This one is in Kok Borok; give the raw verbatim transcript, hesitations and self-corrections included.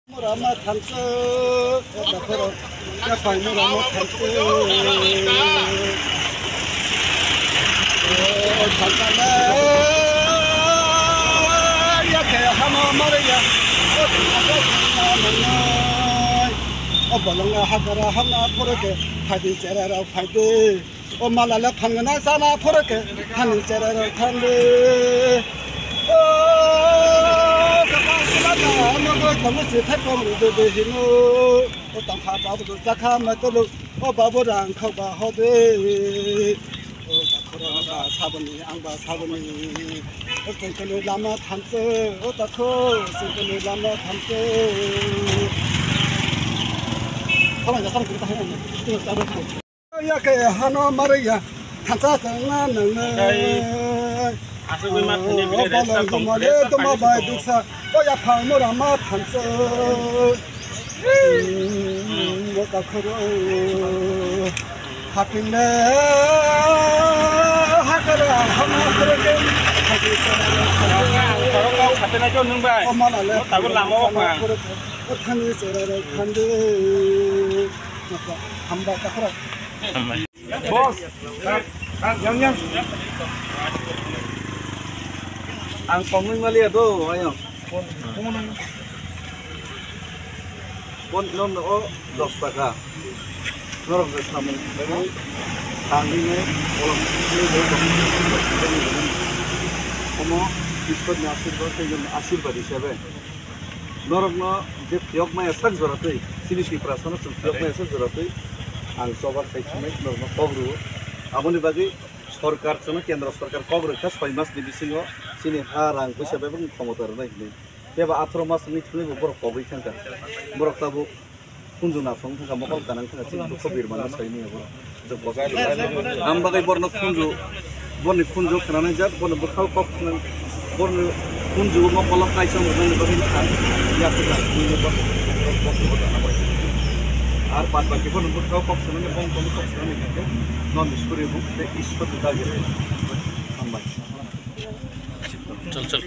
Mura ma thanse, o dakhoro, yaphang mura ma thanse. O thansale, yakhe hama mare ya, o thansale na nangnai. O bolonga hakara hama phoroke, thadi chera rao phaide. O mala le phan gana chana phoro ke hani chera rok thangdi. O kaka sila ka ano go tamu si thai pom ru de de hino. O tang kha babu do chakha ma tulu. O babu rang khau ba ho de. O ka khoro ba sabuni ang ba sabuni. O sengkoni lama thamse. O ta kho sengkoni lama thamse. Khamang ga samung ta hai ang. Tinggal sabung. Yakhe hano mare ya, thansa changna nangnai. Aswk bai ma thani bini resta tong, resta tong. O bolong duma bai duksa, o yaphang mura ma thansa. Hmm, o kakhoro. Hapinne hakara hama khoro ke, hapinne. Ang khoro kau khatenai kau nwng bai. O mala le. O tabuk lama o ma. O thani chera rok thandi. Hamba kakhoro. Boss, yang, yang. Ang tongwi maliya do, ayang. Bon, non, o, dos taka. Norok je samung, tangwi nai, olam, omo, Ishwar ni ashirbad, tei joni ashirbad hisabe. Norokno je phiyok maya sak jora twi, chini Tiprasano chwng phiyok maya sak jora twi, ang choba khai thumwi norokno kok rwo. Aboni bagwi sorkar chwngno kendro sorkar kok rwkha soi mas ni bisingo chini ha rang puisa bebak khomota rwnai hinwi. Phiya ba atharo mas wngwi thangwi bo borok kogwi thangkha. Borok tabuk khunju nathong thangkha, mokol kanang thangkha, chini dukho birmano saimanya borok. Ang bagwi borno khunju, borni khunju khnanai jak, borni bwkhao kok khna, borni khunju mokolo kaisa wngnani bagwi kha, yakho jak, buino bor-, bor-, bor-, bor-, bor-, ar bad baki borni bwkhao kok khna, bong tong kok khna, noni suri bu, tei Ishwar ni dagi. Hambai. Chal, chal.